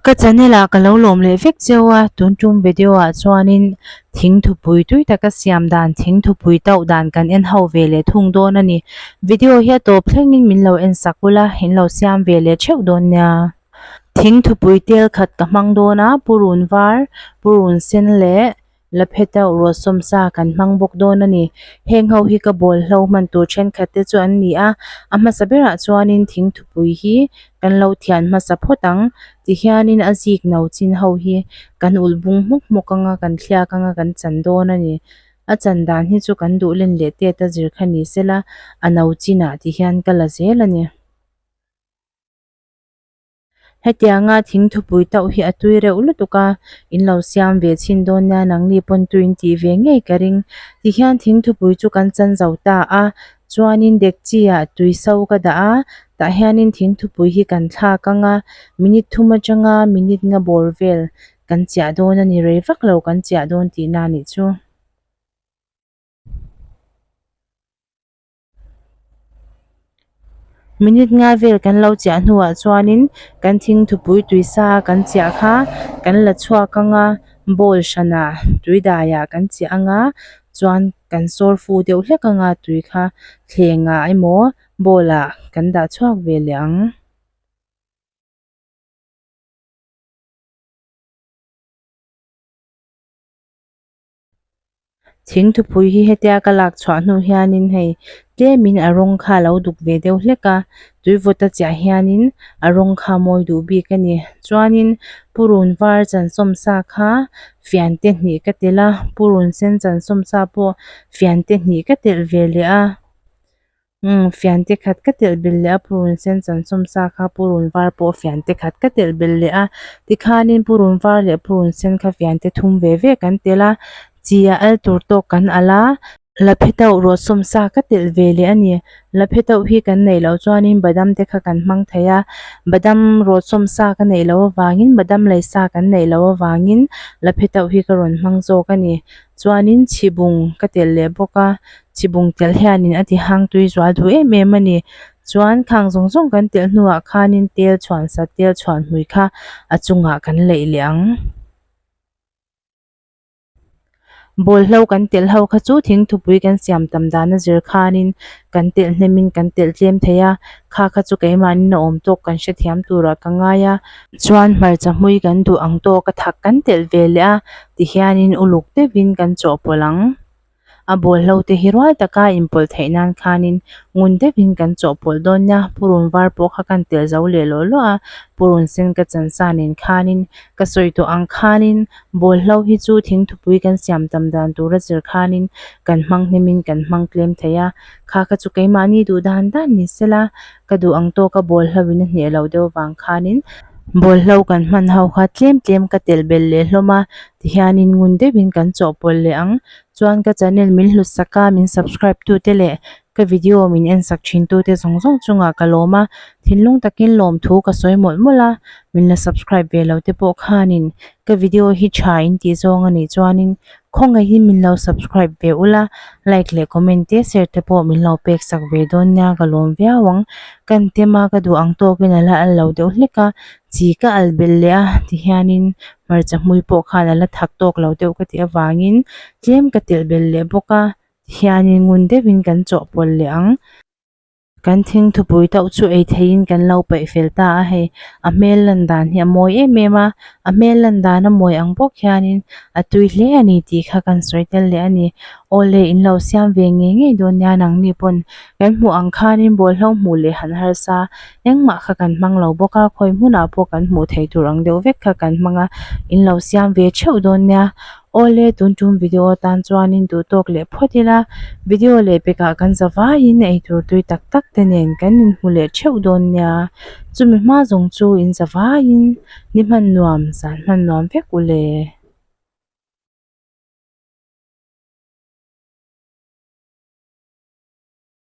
Ka channel ah ka lo lawm leh vek cheu a, tun tum video ah chuanin thingthupui tui taka siam dan thingthupui tauh dan kan en ho ve leh thung dawn a ni. Video hi a tawp thlengin min lo en sak ula, in lo siam ve leh theuh dawn nia. Thingthupui tel khat ka hmang dawn a, purun var, purun sen leh La phe tauh rawh sawmsa kan hmang bawk dawn a ni. Heng ho hi ka bawl hlo hman tur thenkhat te chu an ni a, a hmasa berah chuanin thingthupui hi kan lo thian hmasa phawt ang. Tihianin a zik no chin ho hi kan ulh bung hmawk hmawk anga kan thliak anga kan chan dawn a ni. A chan dan hi chu kan duh len leh tet a zir kha ni sela a no chinah tihian ka la zel a ni. Hetianga thingthupui tauh hi a tui reuh lutuk a, in lo siam ve chhin dawn nia nangni pawn tui in tih ve ngei ka ring. Tihian thingthupui chu kan chan zo ta a, chuanin dekchi ah tui so ka dah a, tah hianin thingthupui hi kan thlak ang a, minute thum atanga minute nga bawr vel kan chiah dawn a ni, rei vak lo kan chiah dawn tihna a nih chu. Minute nga vel kan lo chiah hnuah chuanin kan thingthupui tuisa kan chiah kha kan la chhuak ang a bowl hranah tui daiah kan chiah ang a chuan kan sawr fu deuh hlek ang a tui kha thlengah emaw bowl ah kan dah chhuak ve leh ang. Thingthupui hi hetia ka lak chhuah hnu hianin hei tlemin a rawng kha a lo duk ve deuh hlek a tuivawt a chiah hianin a rawng kha a mawi duh bik a ni chuanin purun var chan sawm sa kha fian te hnih ka telh a purun sen chan sawm sa pawh fian te hnih ka telh ve leh a. Umm fiante khat ka telh belh leh a purun sen chan sawm sa kha purun var pawh fiante khat ka telh belh leh a tikhanin purun var leh purun sen kha fiante thum ve ve kan telh a chi a al tur tawk kan al a la phe tauh rawh sawm sa ka telh ve leh a ni la phe tauh hi kan neih loh chuanin badam te kha kan hmang thei a badam rawh sawm sa ka neih loh avangin badam lei sa kan neih loh avangin la phe tauh hi ka rawn hmang zawk a ni chuanin chhibung ka telh leh bawk a. Chibung telh hianin a ti hang tui zual duh em em a ni. Chuan khang zawng zawng kan telh hnuah khanin tel chhuan sat tel chhuan hmui kha a chungah kan leih leh ang. Bawlhlo kan telh ho kha chu thingthupui kan siam tam dan a zir khanin kan telh hnemin kan telh tlem thei a, kha kha chu keimahnin a awm tawk kan hrethiam turah ka ngai a. Chuan hmarcha hmui kan duh ang tawk a thak kan telh ve leh a, tihianin uluk deuhin kan chawhpawlh ang. A bawlhlo te hi rual taka inpawlh theih nan khanin ngun deuhin kan chawhpawlh dawn nia, purun var pawh kha kan telh zo leh lawh lawh a, purun sen ka chan sa nen khanin ka sawi tawh ang khanin bawlhlo hi chu thingthupui kan siam tam dan tura zir khanin kan hmang hnemin kan hmang tlem thei a, kha kha chu keimahni duh dan dan ni sela ka duh ang tawka bawlhlo in a hneh loh deuh vang khanin bawlhlo kan hman ho kha tlem tlem ka telh belh leh hlawm a tihianin ngun deuhin kan chawhpawlh leh ang. Chuan ka channel min hlut sak a, min subscribe tu te leh ka video min en sak thin tu te zawng zawng chungah ka lawm a, thinlung takin lawm thu ka sawi mawlh mawlh a, min la subscribe ve lo te pawh khanin ka video hi tha in tih zawng a nih chuanin khawngaihin min lo subscribe ve ula, like leh comment te share te pawh min lo pek sak ve dawn nia ka lawm viau ang, kan tema ka duh ang tawkin a la al lo deuh hlek a, chi ka al belh leh a tihianin hmarcha hmui pawh khan a la thak tawk lo deuh ka tih avangin tlem ka telh belh leh bawk a tihianin ngun deuhin kan chawhpawlh leh ang. Kan thingthupui tauh chu ei theihin kan lo paih fel ta a hei a hmel lan dan hi a mawi em em a a hmel lan dan a mawi ang bawk hianin a tui hle a ni tih kha kan sawi tel leh a ni. Awle in lo siam ve ngei ngei dawn nia nangni pawn kan hmuh ang khanin bawlhlo hmuh leh han harsa Engmah kha kan hmang lo bawk a, khawi hmunah pawh kan hmuh theih tur ang deuh vek kha kan hmang a, in lo siam ve theuh dawn nia. Awle tun tum video atan chuanin duh tawk leh phawt ila, video leh pekah kan za vaiin eitur tui tak tak te nen kan inhmu leh theuh dawn nia. Chumi hma zawng chu in za vaiin ni hman nuam, zan hman nuam vek u le.